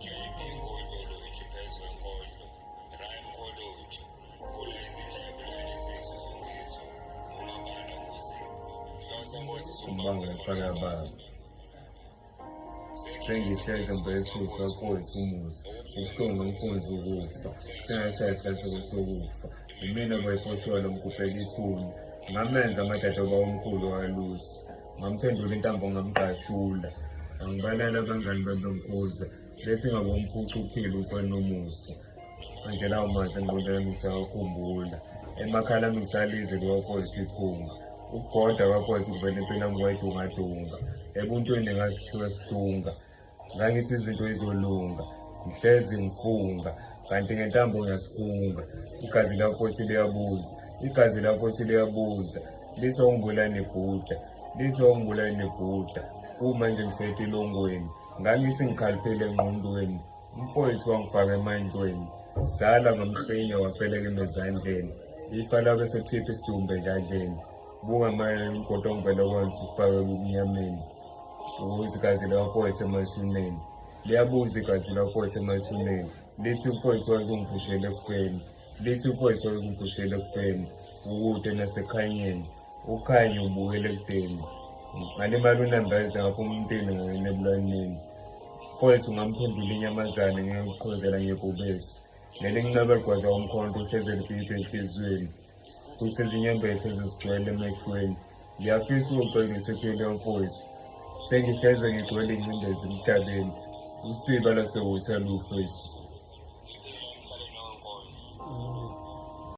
JB Nkodloloji phezu kwenkodlo Rhyme College vula izindlebe lalezisu zungizwe ngumabala ngozipho hlosa ngothi Umbanga efaka baba. Sengihleze ngibethusa mfowethu umusa. Ubuhlungu nomfunzi ukufa. Sengathi isahluko sokufa. Yimina obayifosholo mgubhela ithuna. Ngamenza amadada oba omkhulu walusi. Ngamphendula intambo ngamgqashula. Angibalala abangani babengikhuza. Bethi ngabomphuca ukuphila umfana omusa. Manje lawo mazwi engqondo yami ngisawakhumbula. Emakhala ami ngisalize liwafowethu iphunga. Ukugoda kwafowethu kuvela empilo yami kwayidungadunga. Ebuntwini ngasihlunga. Ngangithi izinto izolunga. Ngihlezi ngifunga. Kanti ngentambo ngiyasikhunga. Igazi lafowethu liyabuza. Igazi lafowethu liyabuza. Lithi ongibulala nebhuda. Lithi ongibulala nebhuda. Uma nje ngisetilongweni. Ngangithi ngikhaliphile engqondweni. Umfowethu wangifaka emandlweni. Sala ngamhlinya wafela kimi ezandleni. Ifa labe selikhipha isidumbu edladleni. Buka manje umgodo ongivele kwenza ukufake ebumnyameni. Ukuze igazi likafowethu emathuneni. Liyabuza igazi likafowethu emathuneni. Lithi umfowethu wayezongiphushela ekufeni. Lithi umfowethu wayezongiphushela ekufeni. Ukude nasekhanyeni. Ukhanya ubukela ekudeni. Ngalimala unembeza ngaphuma empini ngangena ebulwaneni. Mfowethu ngamphendula inyamazane ngikuqhozela ngebhubesi. Leli nceba ligwaza umkhonto uhleze libhibhe enhliziyweni. Futhi izinyembezi ezigcwele emehlweni. Ngiyafisa ukuxoxa ngithethweni yomfowethu. Sengihleze ngigcwele ingcindezi emhlabeni. Usiba lasewutha lufesi.